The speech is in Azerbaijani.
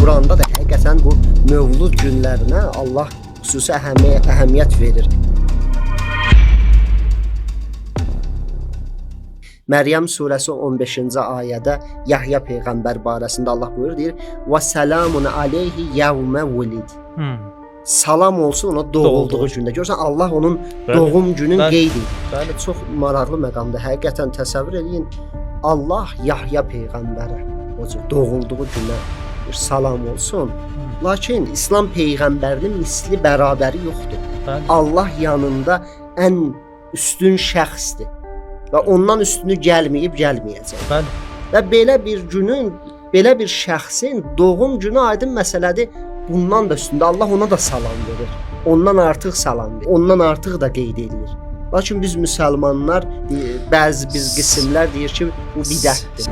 Quranda da həqiqətən bu mövlud günlərinə Allah xüsusi əhəmiyyət verir. Məryəm surəsi 15-ci ayədə Yahya peyğəmbər barəsində Allah buyurur, deyir: "Və selamun aleyhi yevmə vulid." Salam olsun ona doğulduğu gündə. Görürsən Allah onun doğum günün qeyd edir. Bəli, çox maraqlı məqamdır. Həqiqətən təsəvvür eləyin, Allah Yahya peyğəmbərə o cür doğulduğu günə bir salam olsun. Lakin İslam peyğəmbərinin misli bərabəri yoxdur. Allah yanında ən üstün şəxsdir və ondan üstünü gəlməyib, gəlməyəcək. Və belə bir günün, belə bir şəxsin doğum günü aydın məsələdir. Bundan da üstündə Allah ona da salam verir. Ondan artıq salam verir. Ondan artıq da qeyd eləyir. Lakin biz müsəlmanlar, bəzi biz qismlər deyir ki, bu bidətdir.